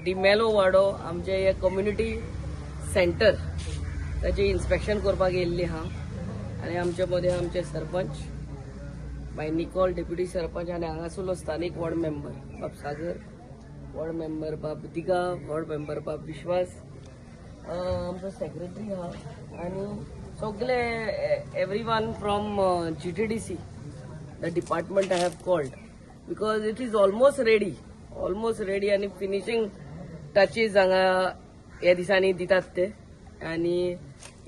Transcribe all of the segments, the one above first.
डिमेलो वाडो आमचे हे कम्युनिटी सेंटर ताचें इन्स्पेक्शन करपाक येयल्ली आहा आनी आमचे मदें आमचे सरपंच बाय निकोल, डेप्युटी सरपंच आनी हांगासरलो स्थानीक वॉर्ड मेंबर बाब सागर, वॉर्ड मेंबर बाब दिगा, वॉर्ड मेंबर बाब विश्वास, आमचो सेक्रेटरी आहा आनी सगळे everyone from GTDC, the department I have called because it is almost ready, almost ready आनी फिनिशींग टचीस हांगा ह्या दिसांनी दितात ते आनी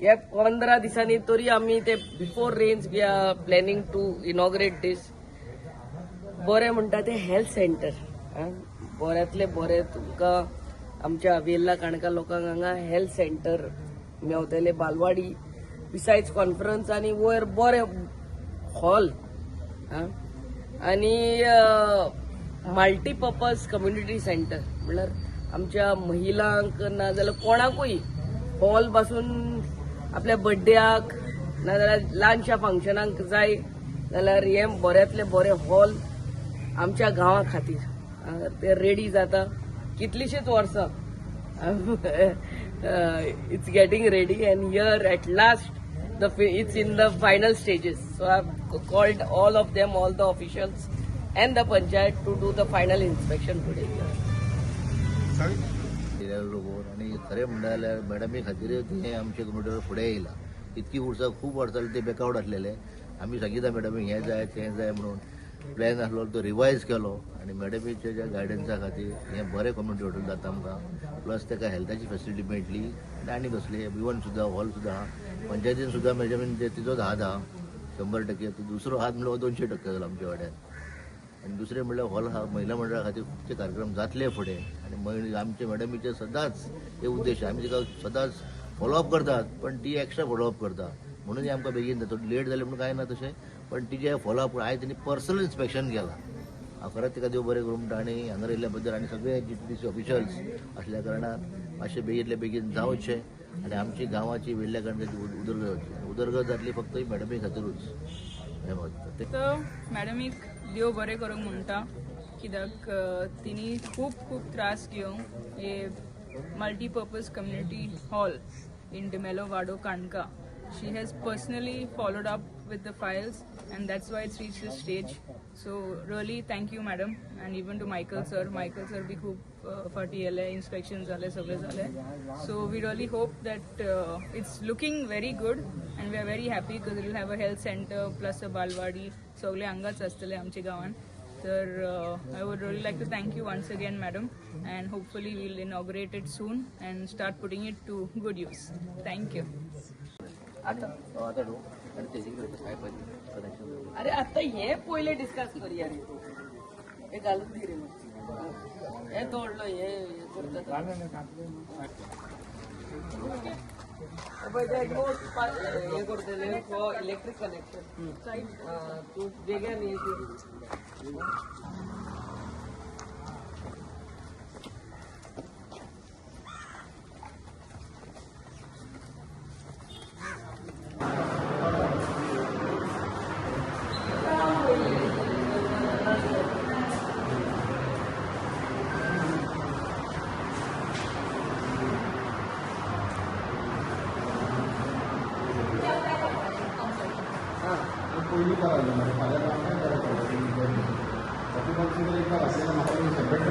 ह्या 15 दिसांनी तरी आमी ते before rains we are planning to inaugurate this. बरें म्हणटा ते हेल्थ सेंटर बऱ्यांतले बरें तुमकां आमच्या वेर्ला काणका लोकांक हांगा हेल्थ सेंटर मेवतले, बालवाडी, बिसायड्स कॉन्फरन्स आनी वयर बरें हॉल आनी मल्टीपर्पज कम्युनिटी सेंटर म्हणल्यार आमच्या महिलांक नाजाल्यार कोणाकूय हॉल पासून आपल्या बड्ड्याक नाजाल्यार ल्हानशा फंक्शनाक जाय जाल्यार हें बऱ्यांतलें बरें हॉल आमच्या गांवा खातीर ते रेडी जाता. कितलींशींच वर्सां it's getting ready and here at last it's in the final stages. So I called all of them, all the officials and the panchayat to do the final inspection today. लोक आनी खरें म्हणटा जाल्यार मॅडमी खातीर तें आमचे कम्युनिटीवर फुडें येयला. इतकी वर्सां खूब वर्सां ते बॅकआवट आसलेले. आमी सांगिता मॅडमीक हें जाय तें जाय म्हणून प्लॅन आसलो तो रिवायज केलो आनी मॅडमीच्या ज्या गायडन्सा खातीर हें बरें कम्युनिटी हॉटेल जाता आमकां. प्लस ताका हेल्थाची फेसिलिटी मेळटली आनी कसली इवन सुद्दां हॉल सुद्दां आहा. पंचायतीन सुद्दां मॅडमीन तिचोच हात आहा 100%. दुसरो हात म्हणल्यार 200% जालो आमच्या वाड्यार. आनी दुसरें म्हणल्यार हॉल आहा महिला मंडळा खातीर खुबशे कार्यक्रम जातले फुडें. आनी आमचे मॅडमीचे सदांच हे उद्देश आमी तिका सदांच फॉलोअप करतात, पण ती एक्स्ट्रा फॉलोअप करता म्हणून हे आमकां बेगीन जाता. लेट जालें म्हणून कांय ना तशें, पण तिजें फॉलोअप आयज तेणी पर्सनल इन्स्पेक्शन केलां. हांव खरेंच तिका देव बरें करूं म्हणटा. आनी हांगा येयल्ल्या बद्दल आनी सगळे GTDC officials आसल्या कारणान मातशें बेगीनले बेगीन जावचें आनी आमची गांवाची वेर्ल्या काणकाची उदरगत जावची. उदरगत जातली फक्त मॅडमी खातीरूच हें म्हाका. तर मॅडमीक देव बरें करूंक म्हणटा, कित्याक तिणी खूब खूब त्रास घेवन हे multipurpose community hall in D'Mello Wado Kanka, she has personally followed up with the files and that's why it's reach this stage. So really thank you madam and even to Michael sir. Michael sir B खूब फाटी येयले, inspection जालें, सगळें जालें. So we really hope that it's looking very good and we are very happy because it will have a health centre plus a balwadi, सगळे हांगाच आसतले आमच्या गांवान. तर I would really like to thank you once again madam and hopefully we'll inaugurate it soon and start putting it to good use. Thank you. आता आतां आनी तेजे कडेन काय पाहिजे कनेक्शन. अरे आता हे पयले डिस्कस करूया रे. हे घालून दी रे, हे तोडलो हे हे करता पळय ते हे करतले फॉर इलेक्ट्रीक कनेक्शन. तूं बेगीन हे. पयलीं करायला म्हणजे फाल्यां आमकां बरें पडलें. एकदां आसलें म्हाका सेपरेट.